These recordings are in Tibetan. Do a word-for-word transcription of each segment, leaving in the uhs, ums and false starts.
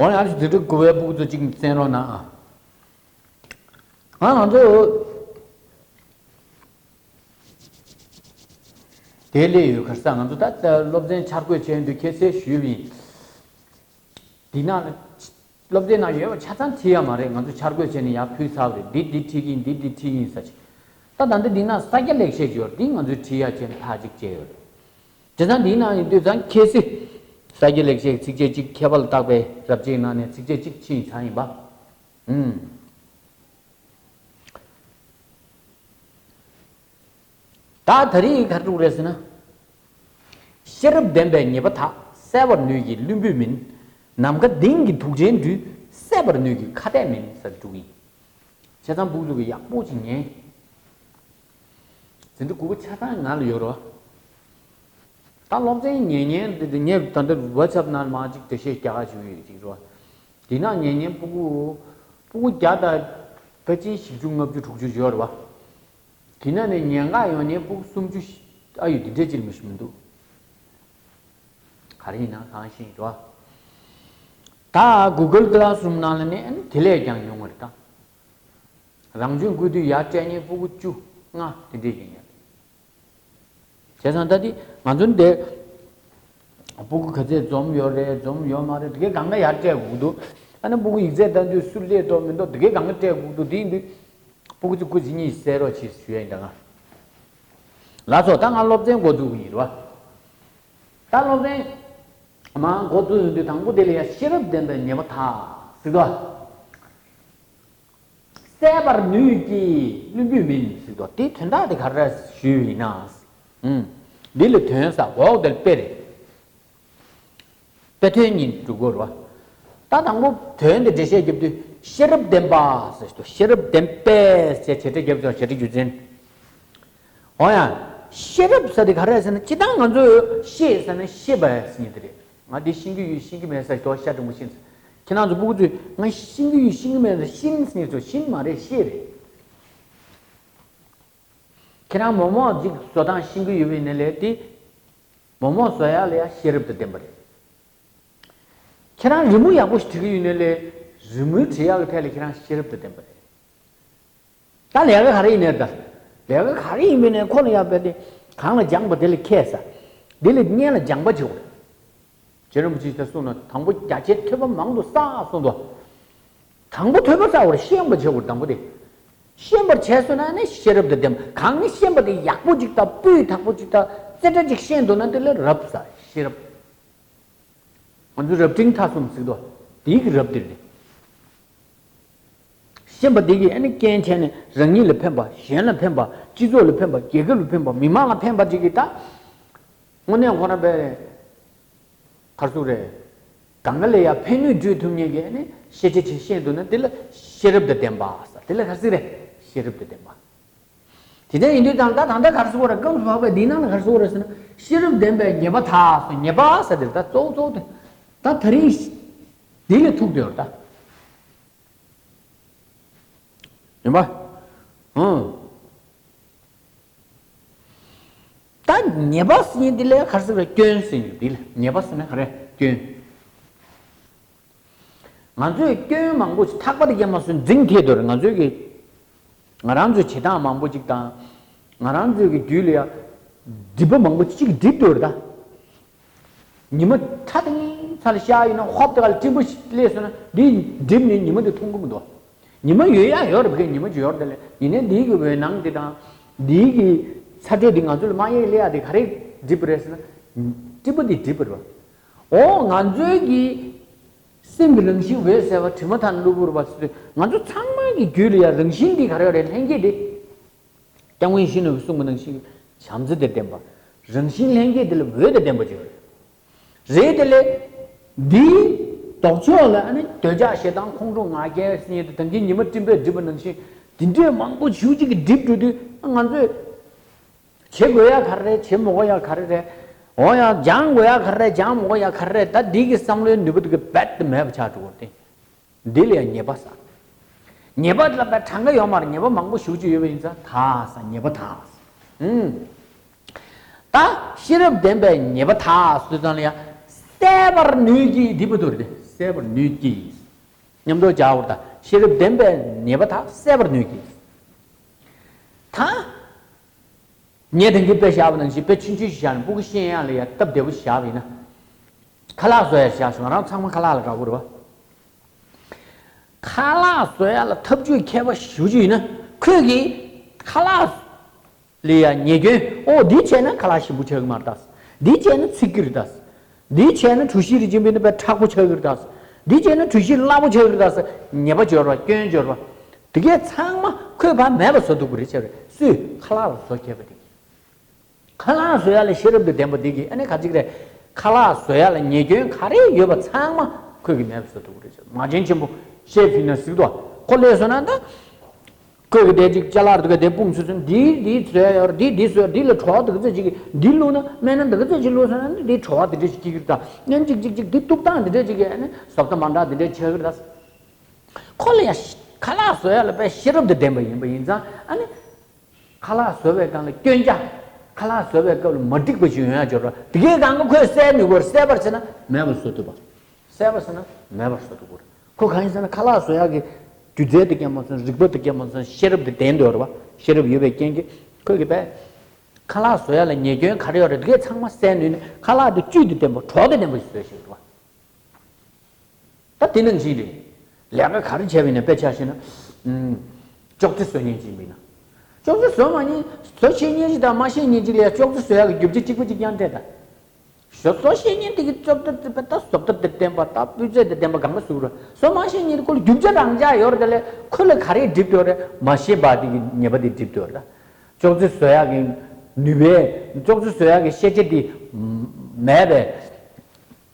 འོ་ཡང་ཞིག་དེ་འདྲ་དགུ་བའི་ཕྲུ་གུ་ཚོ་གཅིག་གསན་རོགས་གནང་ཨ། ང་ང་ཚོ་དེ་ལས་ཡོད་ཁར་ས་ང་ཚོ་ད་ལྟ་སློབ་ཚན་འཆར་འགོད་བྱས་དུས་ཁྱེད་ཚོས་ཞུས་པ་ཡིན། འདི་ན་སློབ་ཚན་ནང་ཡོད་པ་ཆ་ཚང་ཁྲིད་ཡ་མ་རེད། ང་ཚོ་འཆར་འགོད་བྱས་ནས་ཡར་ཕུལ་ཚར་བ་རེད། འདི་འདི་ཁྲིད་ཀྱི་ཡིན། འདི་འདི་ཁྲིད་ཀྱི་ཡིན་ཟེར་ཅིག་ད་ད་ལྟ་འདི་ན་ས་སྐྱ་ལེགས་བཤད་ཅིག་ཡོད་རེད། འདི་ང་ཚོས་ཁྲིད་ཡ་བྱས་ནས་ཕར་ཅིག་བྱས་ཡོད་རེད། བྱས་ཙང་འདི་ན་ཡིན་དུས་ཙང་ཁྱེད་ཚོས་ས་སྐྱ་ལེགས་བཤད་ཚིགས་བཅད་གཅིག་ཁྱད་པར་ལ་བཏགས་པའི་རབ་བྱེད་ནང་ནས་ཚིགས་བཅད་གཅིག་ཕྱིན་ཚར་ཡིན་པ། ཨུམ། ད་ད་རེས་ག་རེ་འདུག་རེད་ཟེར་ན། ཤེས་རབ་ལྡན་པས་ཉེས་པ་དག་གསལ་བར་ནུས་ཀྱི་བླུན་པོས་མིན། ནམ་མཁའ་ལྡིང་གི་དུག་ཅན་འདུལ། སད་པར་ནུས་ཀྱི་ཁ་གཏད་མིན་ཟེར་འདུག་ཡིན། བྱས་ཙང་ཕྲུ་གུ་ཚོ་གི་ཡག་པོ་ཅིག་ཉན། འཛིན་གྲྭ་དགུ་པ་ཆ་ཚང་ང་ལ་ཡོད་རོ། ད་སློབ་ཚན་ཉན་ཉན་འདི་འདི་ངས་ད་ལྟ་ཝ་ཆབ་ནང་མ་ཅིག་འགྲེལ་བཤད་རྒྱག་ག་ཞུ་ཡོད་ཅིག་རོ། དེ་ན་ཉན་ཉན་ཕྲུ་གུ་ཕྲུ་གུ་བརྒྱ་དང་ཕལ་ཆེར་བཞི་བཅུ་ལྔ་བཅུ་དྲུག་ཅུ་ཡོད་རེད་བ། དེ་ན་ནས་ཉན་ག་ཡོང་ཉན་ཕྲུ་གུ་སུམ་ཅུ་ཨ་ཡོད་དེ་འདྲས་ཅིག་མི་ཤི་མི་འདུག་ག་རེ་ཡིན་ན་གང་ཤེས་རོ། ད་གུ་གལ་ཀི་ལ་སི་རུམ་ནང་ལ་ནས་དེ་ལས་ཀྱང་ཉུང་བ་རེད་ད། རང་སྦྱོང་དགོས་དུས་ཡར་སྤྲད་ཉན་ཕྲུ་གུ་བཅུ་ལྔ་དེ་འདྲས་ཡིན་ཡ། བྱས་ཙང་ད་དེ་ང་ཚོ་འདི་ཕྲུ་གུ་ག་ཚད་འཛོམས་ཡོད་རེད་འཛོམས་ཡོད་མ་རེད་དེ་གའི་གང་ག་ཡར་སྤྲད་དགོས་འདུག་ཨ་ནི་ཕྲུ་གུ་ཡིག་ཚད་ལྟ་དུས་སུ་སླེབས་ཏོ་མི་འདུག་དེ་གའི་གང་ག་སྤྲད་དགོས་འདུག་དེ་ཡིན་དུས་ཕྲུ་གུ་ཚོ་སྐུ་མཁྱེན་གཉིས་གསན་རོགས་བྱེད་ཞུ་ཡ་ཡིན་ད་ང་། ལགས་སོ། ད་ང་སློབ་ཚན་འགོ་འཛུགས་ཀྱི་ཡིན་རེད་བ། ད་སློབ་ཚན་མ་འགོ་འཛུགས་ཡོང་དུས་དང་པོ་དེ་ལ་ཡ་ཤེས་རབ་ལྡན་པའི་ཉེས་པ་དག་ཟེར་དོ། སད་པར་ནུས་ཀྱི་བླུན་པོས་མིན་ཟེར་དོ། དེའི་དོན་དག་དེ་ག་རེ་ཞུས་ཡིན་ན། ཨུམ། འདི་ལ་དོན་ཟ་འོག་དེར་དཔེ་རེད། དཔེ་དོན་གཉིས་འགྲོ་དགོས་རེད་བ། ད་དང་པོ་དོན་དེ་འགྲེལ་བཤད་རྒྱབ་དུས་ཤེས་རབ་ལྡན་པ་ཟེར་དོ། ཤེས་རབ་ལྡན་པས་ཟེར་བྱེད་སྒྲ་རྒྱབ་ཙང་བྱེད་སྒྲ་རྒྱུ་མཚན། འོ་ཡ། ཤེས་རབ་ཟེར་དེ་ག་རེ་ཟེར་ན་སྤྱིར་བཏང་ང་ཚོས་ཤེས་ཟེར་ན་ཤེས་པ་ཟེར་ཉིད་དེ་རེད། ང་འདི་ཤེས་ཀྱི་ཡོད་ཤེས་ཀྱི་མེད་ཟེར་དོ་ཤ་གྲུང་པོ་ཤེས། ཁྱེད་རང་ཚོ་ཕྲུ་གུ་ཚོས་ང་ཤེས་ཀྱི་ཡོད་ཤེས་ཀྱི་མེད་ཟེར་ཤེས་ཟེར་ཉིད་ཚོ་ཤེས་མ་རེད་ཤེས་རེད། ཁྱེད་རང་མོག་མོག་ཅིག་བཟོ་སྟངས་ཤེས་ཀྱི་ཡོད་པའི་ནས་ལས་དེ། མོག་མོག་བཟོ་ཡག་ལ་ཡང་ཤེས་རབ་དང་ལྡན་པ་རེད། ཁྱེད་རང་རི་མོ་ཡག་པོ་ཞིག་བྲིས་ཀྱི་ཡོད་ནས་ལས་རི་མོའི་བྲིས་ཡག་གི་ཐད་ལ་ཁྱེད་རང་ཤེས་རབ་དང་ལྡན་པ་རེད། ད་ལས་ཀ་ག་རེ་ཡིན་ནའི་ད། ལས་ཀ་ག་རེ་ཡིན་པའི་ནས་ཁོ་ལ་ཡག་པའི་དེ་གང་ལ་སྦྱངས་པ་དེ་ལ་མཁས་ས། དེ་ལ་སྙན་ལ་སྦྱངས་པ་བྱེད་དགོས། རྗེ་རིན་པོ་ཆེས་ད་གསུངས་ན་དང་པོ་རྒྱ་ཆེའི་ཐོས་པ་མང་དུ་བསགས་གསུངས་འདུག་དང་པོ་ཐོས་པ་བསགས་པར་ཤེས་པར་བྱེད་དགོས་དང་པོ་དེ། ཤེས་པར་བྱས་སོང་ན་ནི་ཤེས་རབ་དང་ལྡན་པ་གང་ནི་ཤེས་པ་དེ་ཡག་པོ་ཅིག་དང་སྤུས་དག་པོ་ཅིག་དང་རྩེ་གྲ་ཅིག་ཤེས་འདུག་ན་དེ་ལ་རབ་ཟེར་ཤེས་རབ། ང་ཚོས་རབ་འབྲིང་ཐ་གསུམ་ཟེར་དོ། དེའི་གི་རབ་དེ་རེད། ཤེས་པ་དེ་གིས་ཨ་ནི་རྐྱེན་བྱས་ནས་རང་ཉིད་ལ་ཕན་པ་གཞན་ལ་ཕན་པ་སྤྱི་ཚོགས་ལ་ཕན་པ་རྒྱལ་ཁབ་ལ་ཕན་པ་མི་མང་ལ་ཕན་པ་ཅིག་གི་ད། དངོས་གནས་ཁོ་རང་པས་གར་སུ་རེད། གང་ག་ལ་ཡང་ཕན་ནུས་སྤྲོད་ཐུབ་མཁན་གྱི་ཨ་ནི་ཤེས་བྱ་ཅིག་ཤེས་འདུག་ན་དེ་ལ་ཤེས་རབ་དང་ལྡན་པ་ཟེར། དེ་ལ་ག་ཟེར་རེད། ཤེས་རབ་དང་ལྡན་པ། དེ་འདྲ་ཡིན་དུས་ཙང་ད་ད་ལྟ་ག་རེ་ཟེར་དགོས་རེད། སྐབས་སུ་བབས་པའི་འདི་ནང་ལ་ག་རེ་ཟེར་དགོས་རེད་ཟེར་ན་ཤེས་རབ་ལྡན་པས་ཉེས་པ་དག་ཟེར། ཉེས་པ་ཟེར་དེ་ད་གཙོ་བོ་གཙོ་བོ་དེ་ད་ད་རིང་འདི་ལས་ཐུག་བསྡད་ཡོད་རེད་ད། ཡིན་པ། ཨང་། ད་ཉེས་པ་ཟེར་མཁན་འདི་ལ་ག་རེ་ཟེར་བའི་སྐྱོན་ཟེར་མཁན་འདི་ལ་ཉེས་པ་ཟེར་ན་ག་རེ་སྐྱོན། ང་ཚོས་སྐྱོན་མང་པོ་ཞིག་ཐག་པ་དེ་རྒྱབ་མ་སོང་འཛིང་ཐེབས་དོར་ང་ཚོས་ཀྱི། ང་རང་ཚོའི་བྱེད་སྟངས་མང་པོ་ཅིག་དང་། ང་རང་ཚོའི་གི་རྒྱུད་ལ་ཡ། སྒྲིབ་པ་མང་པོ་ཅིག་སྒྲིབ་དོར་ད། ཉི་མ་ཁྲ་ཏིང་ཚ་ལ་ཤར་ཡིན་ན་ཧོབ་ཏེ་ག་ལ་སྤྲིན་པ་ཞིག་སླེབས་སོང་ན་འདི་སྒྲིབ་ནས་ཉི་མ་འདི་མཐོང་གི་མི་འདུག་ཉི་མ་ཡོད་ཡ་ཡོད་རེད་བ། ཉི་མ་ཅིག་ཡོད་རེད་དེ་ལས་ཡིན་ནའི་འདིའི་གི་འོད་སྣང་འདི་དང་། འདིའི་གི་ཚ་དྲོད་འདི་ང་ཚོ་ལ་མ་ཡེ་སླེབས་ཡ་དེ་ག་རེ་སྒྲིབ་པ་རེད་ཟེར་ན། སྤྲིན་པ་འདི་སྒྲིབ་པ་རེད་བ། འོ་ང་ཚོའི་གི་སེམས་ཀྱི་རང་བཞིན་འོད་གསལ་བ་དྲི་མ་དང་གློ་བུར་བ་ཟེར་དུས་ང་ཚོ་ཚང་མ་གི་རྒྱུད་ལ་ཡ་རང་བཞིན་འདི་ག་རེ་ཡོད་རེད། ལྷན་སྐྱེས་འདི། སྐྱབས་མགོན་ཡིད་བཞིན་ནོར་བུས་གསུངས་པ་ནང་བཞིན་བྱམས་བརྩེ་དང་ལྡན་པ། རང་བཞིན་ལྷན་སྐྱེས་དེ་ལ་འོད་དང་ལྡན་པ་ཅིག་ཡོད་རེད། རེད་དེ་ལས། འདིའི་ལྡོག་ཕྱོགས་ལ་ཨ་ནི་འདོད་ཆགས་ཞེ་སྡང་ཁོང་ཁྲོ་ང་རྒྱལ་ཟེར་མཁན་དེ་ད་གིན་ཉི་མ་སྤྲིན་པས་བསྒྲིབས་པ་ནང་བཞིན་དེ་འདྲས་མང་པོ་ཞེ་པོ་ཅིག་གིས་བསྒྲིབས་འགྲོ་དུས་ང་ཚོས་བྱེད་དགོས་ཡ་ག་རེ་རེད། བྱེད་མི་དགོས་ཡ་ག་རེ་རེད། འོ་ཡ་སྦྱང་དགོས་ཡ་ག་རེ་རེད། སྦྱང་མི་དགོས་ཡ་ག་རེ་རེད། ད་འདི་གི་བསམ་བློའི་ནུས་པ་དེ་གི་རྦད་དེ་མེད་པ་ཆགས་འགྲོ་གི་རེད་དེ། འདི་ལ་ཡང་ཉེས་པ་ཟེར། ཉེས་པ་ལ་པའི་གྲངས་ཀ་ཡོད་མ་རེད། ཉེས་པ་མང་པོ་ཞེ་པོ་ཅིག་ཡོད་པ་ཡིན་ཙང་དག་ཟེར། ཉེས་པ་དག་ཟེར། ཨུམ། ད་ཤེས་རབ་ལྡན་པས་ཉེས་པ་དག་ཟེར་དུས་ཙང་ལ་ཡང་སད་པར་ནུས་ཀྱི་སྒྲིབ་པ་དོར་ཏེ། སེལ་བར་ནུས་ཀྱི། མཉམ་དུ་སྦྱར་བ་དང་ཤེས་རབ་ལྡན་པའི་ཉེས་པ་དག་སེལ་བར་ནུས་ཀྱི། ད། ངས་དེང་གི་དཔེ་བཞག་པ་ནང་བཞིན་དཔེ་ཆུང་ཆུང་ཞིག་བཞག་ནས་སྤུ་གུ་ཤེས་ཡག་ལ་ཡ་སྟབས་བདེ་པོ་ཞིག་བཞག་པ་ཡིན་ན། ཁ་ལག་བཟོ་ཡག་བཞག་སོང་། ང་རང་ཚང་མ་ཁ་ལག་ལ་དགའ་པོ་རེད་བ། ཁ་ལག་བཟོ་ཡག་ལ་ཐབས་ཇུས་མཁས་པ་ཞེ་པོ་ཅིག་ཡིན་ན། ཁོས་ཀྱིས་ཁ་ལག་ལ་ཡ་ཉེས་སྐྱོན། ཨོ་འདི་བྱས་ན་ཁ་ལག་ཞིམ་པོ་ཆགས་ཀྱི་མ་རེད་ད། འདི་བྱས་ན་ཚིག་གི་རེད་ད། འདི་བྱས་ན་གྲོ་ཞིབ་རེ་སྦྱིན་པས་ན་དཔེ་མཁྲེགས་པོ་ཆགས་ཀྱི་རེད་ད། འདི་བྱས་ན་གྲོ་ཞིབ་སླ་པོ་ཆགས་ཀྱི་རེད་ད། ཉེས་པ་སྦྱོར་བ་སྐྱོན་སྦྱོར་བ། དེ་གས་ཚང་མ་ཁོས་ཕར་མེད་པ་བཟོ་ཐུབ་ཀྱི་རེད་བྱས་པས། སུས། ཁ་ལག་ལ་བཟོ་མཁས་པ་དེ་གིས། ཁ་ལག་བཟོ་ཡག་ལ་ཤེས་རབ་དང་ལྡན་པ་འདི་གིས་ཨ་ནི་ག་ཅིག་རེད། ཁ་ལག་བཟོ་ཡག་ལ་ཉེས་སྐྱོན་ག་རེ་ཡོད་པ་ཚང་མ་ཁོས་ཀྱིས་མེད་པ་བཟོ་ཐུབ་ཀྱི་རེད། མ་བྱན་ཆེན་པོ་ཤེ་ཕི་ན་ཟིག་ཏོ། ཁོ་སླེབས་སོང་ན་ད། ཁོས་ཀྱིས་དེ་ཅིག་ཅ་ལག་དེ་ག་དེ་སྤུངས་ཚུལ་ཚུལ་འདི་འདི་བཟོ་ཡག་ཡོད་རེད། འདི་འདི་བཟོ་ཡག་འདི་ལ་བྲོ་བ་དེ་ག་ཚོད་ཅིག་གིས་འདི་བླུགས་ན་སྨན་སྣ་དེ་ག་ཚོད་ཅིག་བླུགས་སོང་ན་འདི་བྲོ་བ་དེ་འདྲ་ཞིག་སྐྱེ་གི་རེད་ད། སྨན་ཅིག་ཅིག་ཅིག་འདི་གཏུབ་སྟངས་དེ་འདྲ་ཅིག་གིས་ཨ་ནི་བཟོ་ལྟ་མ་འདྲ་དེ་འདྲ་ཆགས་ཀྱི་རེད་ད། ཁོ་ལ་ཡ་ཤ་ཁ་ལག་བཟོ་ཡག་ལ་དཔེ་ཤེས་རབ་དང་ལྡན་པ་ཡིན་པ་ཡིན་ཙང་ཨ་ནི། ཁ་ལག་བཟོ་བའི་སྒང་ལ་སྐྱོན་ཆ། ཁ་ལག་བཟོ་བའི་སྐབས་ལ་མ་འགྲིག་པ་ཞིག་ཡོང་ཡག་སྦྱོར་བ་དེ་གའི་སྒང་ག་ཁོས་སེལ་ནུས་པར་སེལ་བར་བྱས་ན་མེད་པར་བཟོ་ཐུབ་པ། སེལ་བར་བྱས་ན་མེད་པར་བཟོ་ཐུབ་པ་རེད། ཁོ་གང་ཡིན་ཟེར་ན་ཁ་ལག་བཟོ་ཡག་གི་སྒྱུ་རྩལ་དེ་སྐྱེས་མ་སོང་། རིག་པ་དེ་སྐྱེས་མ་སོང་། ཤེས་རབ་དེ་ལྡན་འདུག་རེད་བ། ཤེས་རབ་ཡོད་པའི་རྐྱེན་གྱིས་ཁོས་གི་པས། ཁ་ལག་བཟོ་ཡག་ལ་ཉེས་སྐྱོན་ག་རེ་ཡོད་རེད་དེ་གའི་ཚང་མ་སེལ་ནུས་ནས་ཁ་ལག་དེ་བཅུད་དེ་ལྡན་པ་བྲོ་བ་དེ་ལྡན་པ་ཞིག་བཟོས་ཤིག་རེད་བ། ད་དེ་ནང་བཞིན་རེད། ལས་ཀ་ག་རེ་བྱས་པ་ཡིན་ན་དཔེ་ཆ་བཞག་ན། ཨུམ། ཅོག་ཙེ་བཟོ་མཁན་ཅིག་ཡིན་པ་ཡིན་ན། ཅོག་ཙེ་བཟོ་མ་མཁན། བཟོ་ཤེས་མཁན་ཅིག་དང་མ་ཤེས་མཁན་ཅིག་ལ་ཡ་ཅོག་ཙེ་བཟོ་ཡག་གི་རྒྱུ་ཆ་གཅིག་པ་གཅིག་རྐྱང་སྤྲད་ད། བཟོ་བཟོ་ཤེས་མཁན་དེ་གིས་ཅོག་ཙེ་དེ་དཔེ་ད་བཟོ་ལྟ་དེ་བསྟན་པ་ད་སྤུས་ཚད་དེ་བསྟན་པ་གང་ག་བཟོ་གི་རེད། བཟོ་མ་ཤེས་མཁན་དེ་ཁོ་ལ་རྒྱུ་ཆ་རང་འཇགས་ཡོད་རེད། དེ་ལས་ཁོ་ལ་ག་རེ་འགྲིག་ཡོད་རེད། མ་ཤེས་པ་དེ་གི་ཉེས་པ་དེ་འགྲིག་ཡོད་རེད། ཅོག་ཙེ་བཟོ་ཡག་གི་ནུས་པའི་ཅོག་ཙེ་བཟོ་ཡག་གི་ཤེས་བྱ་དེ་མེད་པས།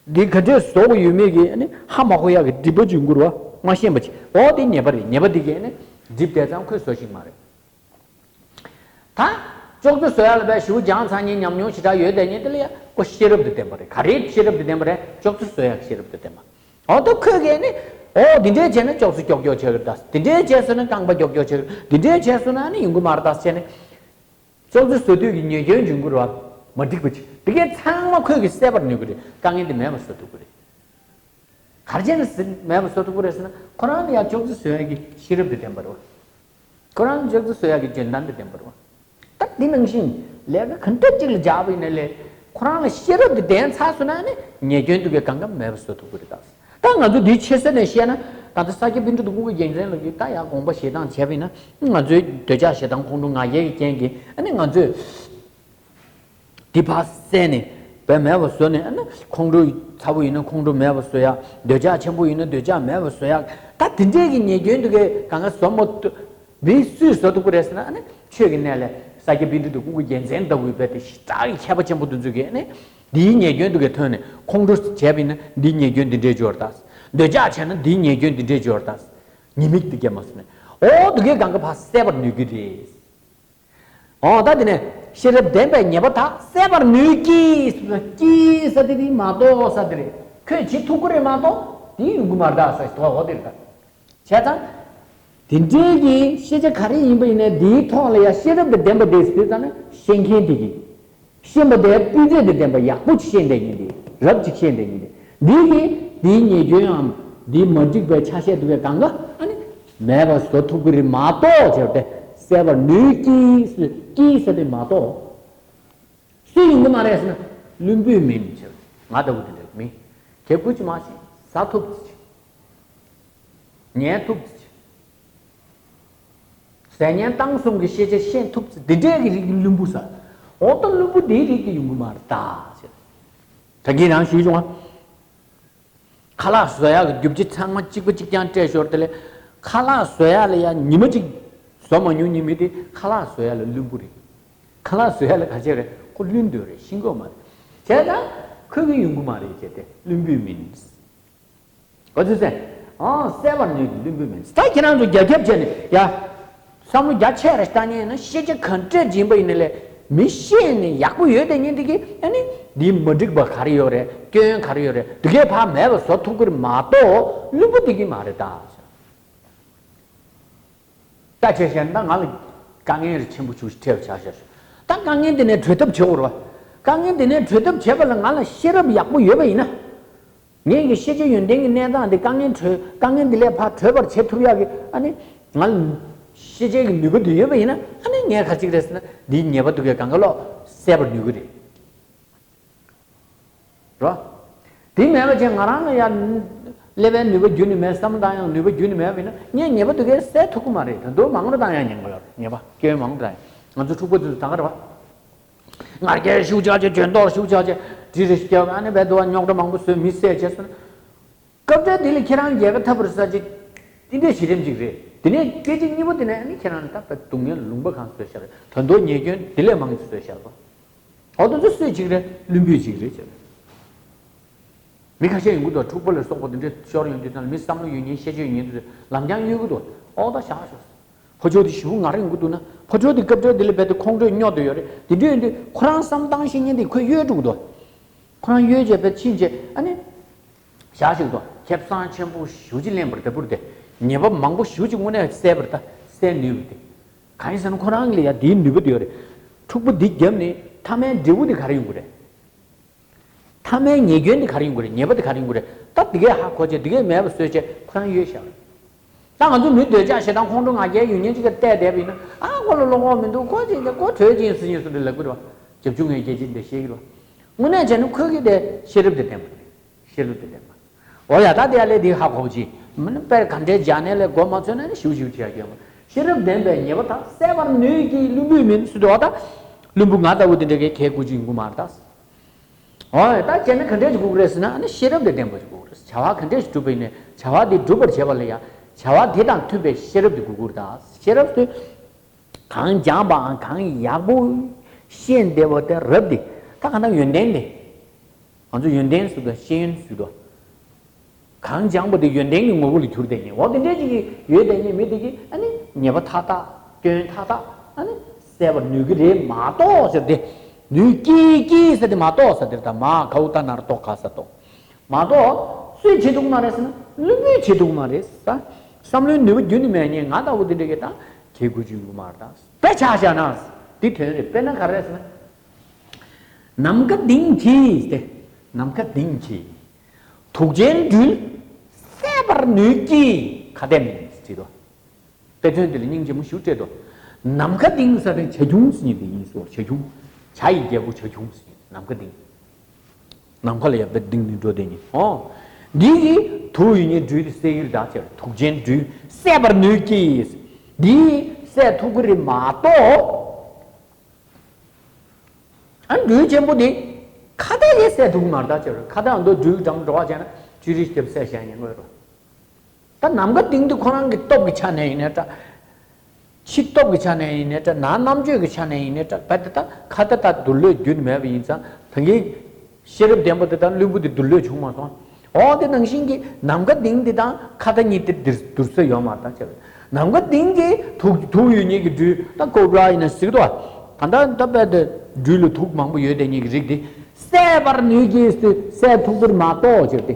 འདི་ག་འདྲས་བཟོ་དགོས་ཡོད་མེད་ཀྱི་ཨ་ནི་ཧ་མ་གོ་ཡག་གི་སྒྲིབ་པ་ཅིག་ཡོང་གི་རེད་བ། མ་ཤེས་པ་ཅིག་འོ་དེ་ཉེས་པ་རེད། ཉེས་པ་འདི་གས་ནི་སྒྲིབ་བསྡད་ཙང་ཁོས་བཟོ་ཤེས་ཀྱི་མ་རེད། ད་ཅོག་ཙེ་བཟོ་ཡག་ལ་དཔེ་ཞེ་པོ་སྦྱངས་ཚར་མཁན་ཉམས་མྱོང་ཞེ་དྲག་ཡོད་བསྡད་མཁན་དེ་ལ་ཡ་ཁོ་ཤེས་རབ་དང་ལྡན་པ་རེད། ག་རེའི་ཤེས་རབ་དང་ལྡན་པ་རེད། ཅོག་ཙེ་བཟོ་ཡག་ཤེས་རབ་དང་ལྡན་པ། འོ་ད་ཁོས་གས་ནི་འོ་འདི་འདྲས་བྱས་ན་ཅོག་ཙེ་ཀྱོག་ཀྱོག་ཆགས་ཀྱི་རེད་ད། འདི་འདྲས་བྱས་སོང་ན་རྐང་པ་ཀྱོག་ཀྱོག་ཆགས་ཀྱི་རེད། འདི་འདྲས་བྱས་སོང་ན་ནི་ཡོང་གི་མ་རེད་ད་བྱས་ནས། ཅོག་ཙེ་བཟོ་དུས་ཀྱི་ཉེས་སྐྱོན་འབྱུང་གི་རེད་བ། མ་འགྲིག་པ་ཅིག་དེ་གས་ཚང་མ་ཁོས་ཀྱིས་སེལ་བར་ནུས་ཀྱི་རེད། དཀའ་ངལ་དེ་མེད་པ་བཟོ་ཐུབ་ཀྱི་རེད། ག་རེ་བྱས་ནས་མེད་པ་བཟོ་ཐུབ་ཀྱི་རེད་ཟེར་ན་ཁོ་རང་ལ་ཡང་ཅོག་ཙེ་བཟོ་ཡག་གི་ཤེས་རབ་དེ་ལྡན་པ་རེད་བ། ཁོ་རང་ཅོག་ཙེ་བཟོ་ཡག་གི་འཇོན་ཐང་དེ་ལྡན་པ་རེད་བ། ད་འདི་ནང་བཞིན་ལས་ཀ་ག་འདྲ་ཅིག་ལ་སྦྱར་བ་ཡིན་ན་ལས་ཁོ་རང་ལ་ཤེས་རབ་དེ་ལྡན་ཚར་སོང་ན་ནི་ཉེས་སྐྱོན་དེ་གས་གང་ག་མེད་པ་བཟོ་ཐུབ་ཀྱི་རེད་ད། ད་ང་ཚོ་འདིའི་ཆེ་ས་ནས་བཤད་ན་ད་ལྟ་ས་སྐྱ་པཎྜི་ཏ་ཀུན་དགའ་རྒྱལ་མཚན་ལགས་ཀྱིས་ད་ཡང་དགོངས་པ་བཞེས་སྟངས་བྱས་པ་ཡིན་ན་ང་ཚོའི་འདོད་ཆགས་ཞེ་སྡང་ཁོང་ཁྲོ་ང་རྒྱལ་གྱི་རྐྱེན་གྱིས་ཨ་ནི་ང་ཚོས་འདི་ཕར་བསལ་ནས་དཔེ་མེད་པ་བཟོ་ནས་ཨ་ནི་ཁོང་ཁྲོ་ཚ་པོ་ཡིན་ན་ཁོང་ཁྲོ་མེད་པ་བཟོ་ཡག་འདོད་ཆགས་ཆེན་པོ་ཡིན་ན་འདོད་ཆགས་མེད་པ་བཟོ་ཡག་ད་དེ་འདྲས་ཀྱི་ཉེས་སྐྱོན་དེ་གས་གང་ག་བཟོ་མ་ཐུབ། འདི་སུས་བཟོ་ཐུབ་ཀྱི་རེད་ཟེར་ན་ཨ་ནི་ཆོས་ཀྱི་གནས་ལས་ས་སྐྱ་པཎྜི་ཏ་ཀུན་དགའ་རྒྱལ་མཚན་ལྟ་བུའི་དཔེ་དེ་ཞེ་དྲག་གི་མཁས་པ་ཆེན་པོ་དེ་ཚོ་གིས་ཨ་ནི་འདིའི་ཉེས་སྐྱོན་དེ་གས་ཐོན་ནས་ཁོང་ཁྲོ་བྱས་པ་ཡིན་ན་འདིའི་ཉེས་སྐྱོན་འདི་འདྲས་འབྱོར་ད། འདོད་ཆགས་བྱས་ན་འདིའི་ཉེས་སྐྱོན་འདི་འདྲས་འབྱོར་ད། ཉེས་དམིགས་དེ་གས་མ་བཟོས་ནས་འོ་དེ་གས་གང་ག་ཕར་སེལ་བར་ནུས་ཀྱི་རེད། འོ་ད་དེ་ནས་ཤེས་རབ་ལྡན་པའི་ཉེས་པ་དག་སེལ་བར་ནུས་ཀྱི། ཀྱི་ཟེར་དེ་དེ་མ་གཏོགས་ཟེར་དེ་རེད། ཁོས་བྱེད་ཐུབ་ཀྱི་རེད་མ་གཏོགས་དེ་ཡོང་གི་མ་རེད་ཟེར་དོ་འོ་དེ་རེད་ད། བྱས་ཙང་། དེ་འདྲའི་གི་ཤེས་བྱ་ག་རེ་ཡིན་པ་ཡིན་ནའི་དེའི་ཐོག་ལ་ཡ་ཤེས་རབ་དང་ལྡན་པ་དེ་ཟེར་དུས་ཙང་ན་ཤེས་མཁན་དེ་གིས། ཤེས་པ་དེ་སྤུས་ཚད་དང་ལྡན་པ་ཡག་པོ་ཅིག་ཤེས་བསྡད་མཁན་དེ་རབ་ཅིག་ཤེས་བསྡད་མཁན་དེ་འདི་གིས་འདིའི་ཉེས་སྐྱོན་འམ་འདིའི་མ་འགྲིག་པའི་ཆ་ཤས་དེ་གས་གང་ག་ཨ་ནི་མེད་པ་བཟོ་ཐུབ་ཀྱི་རེད་མ་གཏོགས་བྱས་ཏེ་སེལ་བར་ནུས་ཀྱི། ཀྱི་ཟེར་དེ་མ་གཏོགས། སུ་ཡིན་གྱི་མ་རེད་ཟེར་ན་བླུན་པོས་མིན་ཟེར། ང་ལྟ་བུ་དེ་འདྲ་མིན། དེ་ཀུ་ཅི་མ་ཤེས་ཟ་ཐུབ་ཅི། ཉལ་ཐུབ་ཅི། ཟས་ཉལ་ཏང་གསུམ་གྱི་ཤེས་བྱ་ཤེས་ཐུབ་ཅི་འདི་འདྲའི་གི་རིགས་ཀྱི་བླུན་པོ་ཟེར། འོ་ད་བླུན་པོ་འདིའི་རིགས་ཀྱི་ཡོང་གི་མ་རེད་ད་ཟེར། ད་གིན་རང་ཞུས་བྱུང་བ། ཁ་ལག་བཟོ་ཡག་གི་རྒྱུ་ཆ་ཚང་མ་གཅིག་པ་གཅིག་རྐྱང་སྤྲད་ཞོར་དེ་ལས་ཁ་ལག་བཟོ་ཡག་ལ་ཡ་ཉི་མ་གཅིག་བཟོ་མ་མྱོང་མཁན་མི་དེ་ཁ་ལག་བཟོ་ཡག་ལ་བླུན་པོ་རེད། ཁ་ལག་བཟོ་ཡག་ལ་ག་ཅི་རེད། ཁོ་བླུན་འདོད་རེད། ཤེས་ཀྱི་ཡོད་མ་རེད། བྱས་ཙང་ཁོས་གི་ཡོང་གི་མ་རེད་བྱས་ཏེ་བླུན་པོས་མིན། ག་ཚོད་ཟེར། ཨང་སེལ་བར་ནུས་ཀྱི་བླུན་པོས་མིན། ད་ཁྱེད་རང་ཚོ་རྒྱ་ཁྱབ་བྱས་ནས་ཡ། བསམ་བློ་རྒྱ་ཆེ་རེ་བཏང་མཁན་ཡིན་ན་ཤེས་བྱ་ག་འདྲས་ཡིན་པ་ཡིན་ན་ལས་མི་ཤེས་ནས་ཡག་པོ་ཡོད་དེ་ཉིན་དེ་གི་ཨ་ནི་འདི་མ་འགྲིག་པ་ག་རེ་ཡོད་རེད། སྐྱོན་ག་རེ་ཡོད་རེད། དེ་གས་ཕར་མེད་པ་བཟོ་ཐུབ་ཀྱི་རེད་མ་གཏོགས་བླུན་པོ་དེ་གི་མ་རེད་ད། ད་ཆེ་བཤད་ན་ང་ལ་དཀའ་ངལ་རེ་ཆེན་པོ་ཞིག་འཕྲད་པ་ཆགས་ཤག་ཤག་ད་དཀའ་ངལ་འདི་ནས་གྲོལ་ཐབས་བྱེད་དགོས་རེད་བ། དཀའ་ངལ་འདི་ནས་གྲོལ་ཐབས་བྱེད་པ་ལ་ང་ལ་ཤེས་རབ་ཡག་པོ་ཡོད་པ་ཡིན་ན། ངེད་ཀྱི་ཤེས་བྱའི་ཡོན་ཏན་གྱི་གནས་སྟངས་འདི་དཀའ་ངལ་གྲོལ། དཀའ་ངལ་འདི་ལས་ཕར་གྲོལ་བར་བྱེད་ཐུབ་ཡག་གི་ཨ་ནི་ང་ལ་ཤེས་བྱའི་གི་ནུས་པ་འདི་ཡོད་པ་ཡིན་ན། ཨ་ནི་ངས་ག་ཅིག་རེད་ཟེར་ན། འདིའི་ཉེས་པ་འདུག་གས་གང་ག་ལོག་སེལ་བར་ནུས་ཀྱི་རེད། རོ། དེ་མེད་པ་ཅན་ང་རང་ལ་ཡང་ཀླད་པའི་ནུས་པ་རྒྱུན་ནས་མེད། བསམ་བློ་བཏང་ཡག་ནུས་པ་རྒྱུན་ནས་མེད་པ་ཡིན་ན། ངས་ཉེས་པ་འདུག་གས་སེལ་ཐུབ་ཀྱི་མ་རེད། ད་དུང་མང་པོ་བཏང་ཡག་ཉེན་ཁ་ཡོད་རེད། ཉེས་པ་སྐྱོན་མང་པོ་བཏང་ཡག་ང་ཚོ་ཕྲུ་གུ་ཚོ་ད་ག་རེད་པ། ང་རྒྱལ་ཤུགས་ཆག་ཆེ། འཇོན་མདོག་ཤུགས་ཆག་ཆེ། འདྲི་རེ་ཞིག་བརྒྱབ། ཨ་ནི་བས་དུ་བ་རྙོག་དྲ་མང་པོ་བཟོས། མི་བསད་བྱས་སོང་། སྐབས་འཕྲལ་འདི་ལ་ཁྱེད་རང་རྒྱལ་ཁ་ཐོབ་པར་ས་ཅིག་འདི་འདྲའི་གཞི་རིམ་ཅིག་རེད། དེ་ནས་སྐད་ཅིག་གཉིས་པོ་དེ་ནས་ཨ་ནི་ཁྱེད་རང་ལ་ད་ལྟ་སྡུག་བསྔལ་ལུང་པ་གང་བཟོས་ཤར། ད་དུང་ཉེས་སྐྱོན་འདི་ལས་མང་ཅིག་བཟོས་ཤར་བ། འོ་དེ་ཚོ་སུས་ཅིག་རེད། བླུན་པོས་ཅིག་རེད་ཟེར། མི་ཁ་ཤས་ཡོང་གི་འདུག་ཕྲུ་གུ་ལ་སོགས་པ་དེ་འདྲས་ཤོར་ཡོང་དུས་ཙང་ལ་མི་བསམ་བློ་ཡོད་མཁན་ཤེས་བྱ་ཡོད་མཁན་དེ་ཚོས་ལམ་རྐྱང་གཡོལ་གི་འདུག་ཨོ་ད་བཞག་ཤོག་ཕོ་ཆོས་དེ་ཞེ་པོ་ངར་ཡོང་གི་འདུག་ན། ཕོ་ཆོས་དེ་སྐབས་འཕྲལ་དེ་ལ་རྦད་དེ་ཁོང་ཁྲོས་སྨྱོ་བསྡད་ཡོད་རེད། དེ་འདྲས་ཡིན་དུས་ཁོ་རང་བསམ་བཏང་ཤེས་མཁན་དེ་ཁོས་གཡོལ་འགྲོ་གི་འདུག་ཁོ་རང་གཡོལ་བྱས་པའི་ཕྱིན་ཆད་ཨ་ནི་བཞག་ཤོག་དོ། ཁེ་བཟང་ཆེན་པོ་ཞེ་པོ་ཅིག་ལེན་པར་ད་བུར་ཏེ། ཉེས་པ་མང་པོ་ཞེ་པོ་ཅིག་དངོས་གནས་བསལ་བར་ད་བསལ་ནུས་པ་དེ། གང་ཡིན་ཟེར་ན་ཁོ་རང་ལ་ཡ་དེའི་ནུས་པ་དེ་ཡོད་རེད། ཕྲུ་གུ་འདི་བརྒྱབ་ནས་མཐའ་མའི་འབྲས་བུ་དེ་ག་རེ་ཡོང་གི་རེད། མཐའ་མའི་ཉེས་སྐྱོན་དེ་ག་རེ་ཡོང་གི་རེད། ཉེས་པ་དེ་ག་རེ་ཡོང་གི་རེད། ད་དེ་གས་ཧ་གོ་བྱས། དེ་གས་མེད་པ་བཟོས་བྱས་ཁོ་རང་གཡོལ་བཞག་རེད། ད་ང་ཚོ་མི་འདོད་ཆགས་ཞེ་སྡང་ཁོང་ཁྲོ་ང་རྒྱལ་ཡོད་མཁན་ཅིག་ག་བལྟས་བསྡད་པ་ཡིན་ན། ཨ་ཁོ་ལ་བློ་ཁོག་མི་འདུག་ཁོ་ཅིག་ཁོ་གྲོས་ཅིག་ཡིན་སྲིད་ཡིན་སྲིད་འདྲ་ལབ་གི་རེད་བ། བྱབ་ཆུང་ངའི་སྐད་ཆ་འདི་བཤད་གི་རེད་བ། དངོས་གནས་བྱས་ན་ཁོས་གི་དེ་ཤེས་རབ་དེ་ལྡན་པ་རེད། ཤེས་རབ་དེ་ལྡན་པ། འོ་ཡ་ད་དེ་ཡ་ལས་དེ་ཧ་གོ་བ་ཅིག་མིན་ན་དཔེ་ག་འདྲའི་རྒྱ་ནས་ལས་མགོ་མ་ཚོས་ན་ནི་ཞིའུ་ཞིའུ་བྱེད་ཡ་སྐྱོན་མ། ཤེས་རབ་ལྡན་པའི་ཉེས་པ་དག་བསལ་བར་ནུས་ཀྱི་བླུན་པོའི་མིན་སྲིད་དོ། ད་བླུན་པོ་ང་ལྟ་བུ་དེ་འདྲ་གའི་ཁའི་ཀུ་ཅི་ཡིན་གི་མ་རེད་ད། འོ་ཡ་ད་བྱས་ན་ག་འདྲས་ཅིག་དགོས་ཀྱི་རེད་ཟེར་ན། ཨ་ནི་ཤེས་རབ་དེ་ལྡན་པ་ཅིག་དགོས་ཀྱི་རེད། བྱ་བ་ག་འདྲས་ཞིག་སྒྲུབ་པ་ཡིན་ནའི་བྱ་བ་དེ་སྒྲུབ་པར་བྱེད་པ་ལ་ཡ་བྱ་བ་དེ་དང་མཐུན་པའི་ཤེས་རབ་དེ་དགོས་ཀྱི་རེད་ད། ཤེས་རབ་དེ། གང་སྦྱངས་པའང་གང་ཡག་པོ་ཤེས་བདེ་བ་དེ་རབ་སྟེ། ད་ག་ན་ཡོན་ཏན་དེ། ང་ཚོ་ཡོན་ཏན་ཟེར་དུས་ཤེས་ཡོན་ཟེར་དུས། གང་སྦྱངས་པ་དེ་ཡོན་ཏན་གྱི་ངོ་བོ་ལ་གྱུར་བསྡད་མཁན། འོ་དེ་འདྲས་ཅིག་གི་ཡོད་བསྡད་མཁན་མི་དེ་གིས་ཨ་ནི་ཉེས་པ་མཐའ་དག་སྐྱོན་མཐའ་དག་ཨ་ནི་བསལ་བར་ནུས་ཀྱི་རེད་མ་གཏོགས་ཟེར་ཏེ། ནུས་ཀྱི་ཀྱི་ཟེར་ཏེ་མ་གཏོགས་ཟེར་ཏེ། ད་མ་གའུ་ཏ་ན་རོ་ཏོ་ག་ས་ཏོ། མ་གཏོགས་སུས་བྱེད་ཐུབ་ཀྱི་མ་རེད་ཟེར་ན་བླུན་པོས་བྱེད་ཐུབ་ཀྱི་མ་རེད་ཟེར། བསམ་བློའི་ནུས་པ་རྒྱུན་ནས་མེད་མཁན་ང་ལྟ་བུ་འདི་འདྲ་གིས་ད་གལ་དགོས་ཀྱི་ཡོད་མ་རེད་ད། དཔེ་ཆ་བཞག་ན་འདི་དོན་རེད། དཔེར་ན་ག་རེ་ཟེར་ན། ནམ་མཁའ་ལྡིང་གིས་ཏེ། ནམ་མཁའ་ལྡིང་གིས་དུག་ཅན་སྦྲུལ་བསད་པར་ནུས་ཀྱི་ཁ་གཏད་མིན་ཟེར་དོ། དཔེ་མཚོན་འདི་ལ་སྙིང་རྗེ་མོ་ཞིག་སྤྲད་དོ། ནམ་མཁའ་ལྡིང་ས་དེ་བྱ་ཁྱུང་ཟེར་མཁན་དེ་ཡིན་སོ། བྱ་ཁྱུང་། བྱ་ཡི་རྒྱལ་པོ་བྱ་ཁྱུང་ཟེར་མཁན་ནམ་མཁའ་ལྡིང་། ནམ་མཁའ་ལ་ཡར་ལྡིང་ནས་འགྲོ་བསྡད་མཁན། ཨོ། འདི་གིས་དུག་ཡོད་མཁན་སྦྲུལ་དེ་བསད་ཀྱི་རེད་ད་ཟེར། དུག་ཅན་སྦྲུལ་བསད་པར་ནུས་ཀྱི། འདིས་བསད་ཐུབ་ཀྱི་རེད་མ་གཏོགས། ཨ་སྦྲུལ་ཆེན་པོ་དེ་ཁ་གཏད་ཀྱིས་བསད་ཐུབ་ཀྱི་མ་རེད་ད་ཟེར། ཁ་གཏད་འདི་སྦྲུལ་འགྲམ་འགྲོ་བ་བྱས་ན་ཅི་རིགས་ཀྱིས་བསད་བཞག་ཉེན་ཁ་ཡོད་རེད། ད་ནམ་མཁའ་ལྡིང་དེ་ཁོ་རང་གི་སྟོབས་ཀྱི་ཆ་ནས་ཡིན་ནའི་འདྲ། ཕྱི་སྟོབས་ཀྱི་ཆ་ནས་ཡིན་ནའི་འདྲ། ནང་རྣམ་དཔྱོད་ཀྱི་ཆ་ནས་ཡིན་ནའི་འདྲ། རྦད་དེ་ད་ཁ་གཏད་ད་འདུལ་ལོས་རྒྱུན་མེད་པ་ཡིན་ཙང་། ད་གིན་ཤེས་རབ་ལྡན་པ་དེ་དང་བླུན་པོ་དེ་འདུལ་ལོས་བྱུང་མ་སོང་། འོ་དེ་ནང་བཞིན་གྱི་ནམ་མཁའ་ལྡིང་དེ་དང་ཁ་གཏད་གཉིས་དེ་འདིར་བསྡུར་ས་ཡོད་མ་རེད་ད་ཟེར། ནམ་མཁའ་ལྡིང་གི་དུག་དུག་ཡོད་མཁན་གྱི་སྦྲུལ། ད་ཀོ་བྲ་ཡིན་ན་གཟིགས་དོ། ད་ད་ད་རྦད་དེ་སྦྲུལ་ལ་དུག་མང་པོ་ཡོད་བསྡད་མཁན་གྱི་རིགས་དེ་བསད་པར་ནུས་ཀྱི་ཟེར། བསད་ཐུབ་ཀྱི་རེད་མ་གཏོགས་ཟེར་ཏེ།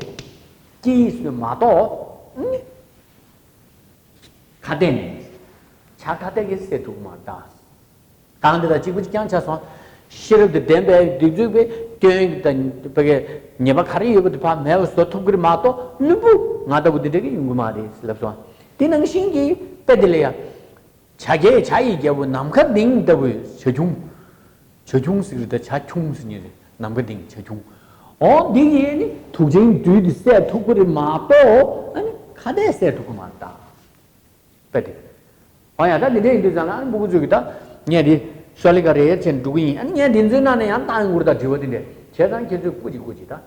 ཀྱིས་ཟེར་མ་གཏོགས། ཁ་གཏད་ནས། བྱ་ཁ་གཏད་ཀྱིས་བསད་ཐུབ་མ་རེད་ད། གང་འདི་དང་གཅིག་པ་གཅིག་རྐྱང་ཆགས་སོང་། ཤེས་རབ་དང་ལྡན་པའི་སྡིགས་མཛུབ་པས་སྐྱོན་དང་བ་གའི་ཉེས་པ་ག་རེ་ཡོད་པ་དེ་ཕར་མེད་པ་བཟོ་ཐུབ་ཀྱི་རེད་མ་གཏོགས་བླུན་པོ་ང་ལྟ་བུ་འདི་འདྲ་གིས་ཡོང་གི་མ་རེད་ལབ་སོང་། དེ་ནང་བཞིན་གྱི་དཔེ་དེ་ལ་ཡང་། བྱ་རྒྱལ་བྱ་ཡི་རྒྱལ་པོ་ནམ་མཁའ་ལྡིང་ལྟ་བུའི་བྱ་ཁྱུང་། བྱ་ཁྱུང་ཟེར་གྱི་རེད་ད། བྱ་ཁྱུང་ཟེར་མཁན་རེད། ནམ་མཁའ་ལྡིང་བྱ་ཁྱུང་། འོ་འདི་ཡིས་ནི་དུག་ཅན་སྦྲུལ་འདི་བསད་ཐུབ་ཀྱི་རེད་མ་གཏོགས་ཨ་ནི་ཁ་གཏད་བསད་ཐུབ་ཀྱི་མ་རེད་ད། དཔེ་དེ། ཨ་ཡ་ད་འདི་འདྲ་ཡིན་དུས་ཙང་ལ་ཨ་ནི་སྤུ་གུ་ཚོས་ཀྱིས་ད་ངས་འདི་ཤོ་ལི་ཀ་རེད་ཟེར་འགྲོ་གི་ཡིན། ཨ་ནི་ངས་འདི་ཚོའི་ནང་ནས་ཡང་བཏང་ཡོང་གི་རེད་ད། དྲི་བ་འདི་འདྲ་བྱས་ཙང་ཁྱེད་ཚོས་སྐུ་མཁྱེན་སྐུ་མཁྱེན་ད།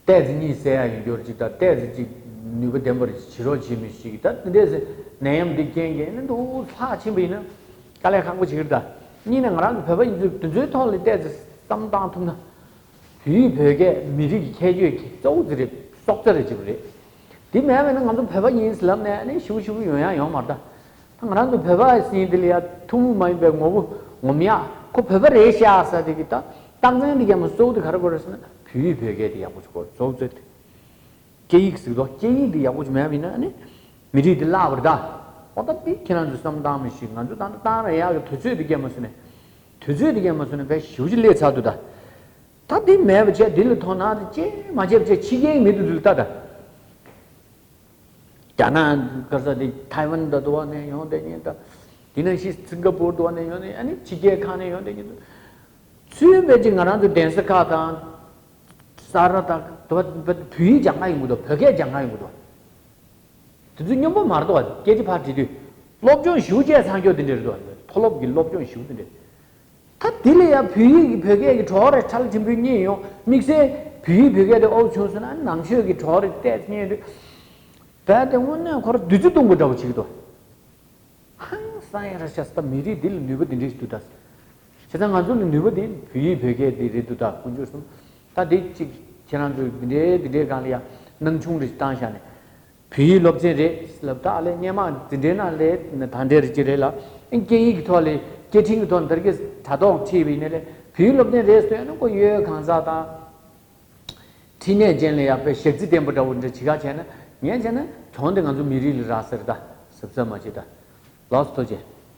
ཏོག་ཙམ་གཉིད་སད་ཡག་ཡོད་རྒྱུ་ཅིག་དང་། ཏོག་ཙམ་ཅིག་ནུས་པ་ལྡན་པ་ཞིག་བྱེད་རོགས་བྱེད་མི་ཞིག་གིས་ད་འདི་འདྲས་ནད་ཡམས་འདི་རྐྱེན་གྱིས་ཨ་ནི་འདུག་ལྷག་ཕྱིན་པ་ཡིན་ན་དཀའ་ལས་ཁག་པོ་ཞིག་རེད་ད། གཉིས་ནས་ང་རང་ཚོ་བོད་པ་ཡིན་ཚུལ་དེ་ཚོའི་ཐོག་ལ་ཏོག་ཙམ་བསམ་བློ་བཏང་ཐུབ་ན། བོད་ཡིག་བོད་སྐད་མི་རིགས་ཀྱི་ཁྱད་ཆོས་ཀྱི་གཙོ་བོ་དེ་རེད། སྲོག་རྩ་རེད་ཅིག་རེད། དེ་མེད་པ་ཡིན་ན་ང་ཚོ་བོད་པ་ཡིན་ལབ་ནས་ཨ་ནི་ཞུ་ཞུ་ཡོང་ཡག་ཡོད་མ་རེད་ད། ད་ང་རང་ཚོ་བོད་པ་ཟེར་མཁན་དེ་ལ་ཡ་ཐུན་མོང་མ་ཡིན་པའི་ངོ་བོ་ངོམ་ཡག་ཁོ་བོད་པ་རེད་ཤག་ཟེར་དེ་གི་ད་རྟགས་མཚན་དེ་ག་མ་གཙོ་བོ་དེ་ག་རེ་དགོས་རེད་ཟེར་ན། བོད་ཡིག་བོད་སྐད་དེ་ཡག་པོ་ཅིག་དགོས། གཙོ་བོ་གཙོ་དེ། སྐད་ཡིག་ཟེར་དོ། སྐད་ཡིག་དེ་ཡག་པོ་ཅིག་མེད་པ་ཡིན་ན་ཨ་ནི་མི་རིགས་དེ་བརླག་པ་རེད་ད། འོ་ད་དེ་ཁྱེད་རང་ཚོས་བསམ་བློ་བཏང་མི་ཤེས། ང་ཚོ་ད་ལྟ་བཏང་རེ་ཡག་གི་དུས་ཚོད་དེ་ག་མ་སོང་ནས། དུས་ཚོད་དེ་ག་མ་སོང་ནས་དཔེ་ཞེ་པོ་ཅིག་སླེབས་ཚར་འདུག་ད། ད་འདི་མེད་པ་བྱས་འདི་ལ་དོ་སྣང་དེ་ཅི་མ་བྱས་པ་བྱས་ཕྱི་རྒྱལ་མི་དེ་ཚོ་ལ་ལྟ་ད། རྒྱ་ནག་ག་ས་དེ་ཐའེ་ཝན་ད་དུ་བ་ནས་ཡོང་དེ་ཉིད་ད། དེ་ནང་བཞིན་སིང་ག་པུར་དུ་བ་ནས་ཡོང་དེ་ཨ་ནི་ཕྱི་རྒྱལ་ཁག་ནས་ཡོང་དེ་ཉིད་ད། ཚུལ་བས་ཅིག་ང་རང་ཚོ་གདན་ས་ཁག་དང་། ས་ར་དང་དུ་བ་བོད་ཡིག་སྦྱང་ག་ཡོང་གི་འདུག་བོད་སྐད་སྦྱང་ག་ཡོང་གི་འདུག་དེ་ཚོ་སྙོམས་པོ་མ་རེད་དོ། སྐད་ཆ་ཕར་དྲིས་དུས། སློབ་སྦྱོང་ཞུ་བྱས་ཚང་སྐྱོ་དེ་འདྲ་རེད་དོ། མཐོ་སློབ་ཀྱི་སློབ་སྦྱོང་ཞུ་དེ་འདྲ། ད་དེ་ལ་ཡང་བོད་ཡིག་གི་བོད་སྐད་ཀྱི་གྲོགས་རེ་ཁྲལ་ཆེན་པོས་རྙེད་ཡོང་། དམིགས་བསལ་བོད་ཡིག་བོད་སྐད་དེ་ཨོ་བྱུང་སོང་ན་ནང་ཆོས་ཀྱི་གྲོགས་རེ་བལྟས་རྙེད་དུས། རྦད་དེ་དངོས་གནས་ཁོ་ར་བདུད་རྩི་བཏུང་དགོས་འདྲ་བོ་བྱེད་ཀྱི་འདུག་ཧང་སང་ཡ་ར་ཤ་སྟག་མི་རིགས་འདི་ལ་ནུས་པ་འདི་འདྲ་ཞིག་འདུག་ད། བྱས་ཙང་ང་ཚོ་ལ་ནུས་པ་འདི་བོད་ཡིག་བོད་སྐད་འདི་རེད་འདུག་ད་དཀོན་མཆོག་གསུམ། ད་འདི་གཅིག་ཁྱེད་རང་ཚོས་འདི་འདྲའི་འདི་འདྲའི་སྒང་ལ་ཡ་སྣང་ཆུང་རེ་བཏང་བཞག་ནས། བོད་ཡིག་སློབ་ཚན་རེད་ལབ་ད་ཨ་ལས་སྔས་མ་འཛིན་གྲྭའི་ནང་ལས་ད་འདྲའི་རེ་ཅིག་རེད་ལ། སྐད་ཡིག་གི་ཐོག་ལས་སྐད་འཕྲིན་གྱི་ཐོག་ནས་ད་གི་དྲ་ཐོག་ཁྲིད་པ་ཡིན་ནའི་ལས་བོད་ཡིག་སློབ་ཚན་རེད་ཟེར་ན་ཁོ་ཡོད་གང་ཟག་དང་། འཕྲིན་ལས་ཅན་ལ་ཡག་པའི་ཞག་རྩི་བརྟན་པོ་འདྲ་བོ་འདྲ་བྱེད་ག་བྱས་ན་ངས་བྱས་ན་གྱོང་དེ་ང་ཚོ་མི་རིགས་ལ་རག་ཟེར་ད་གཟབ་གཟབ་མ་བྱེད་ད། ལགས་སོ་ཐུགས་རྗེ་ཆེ།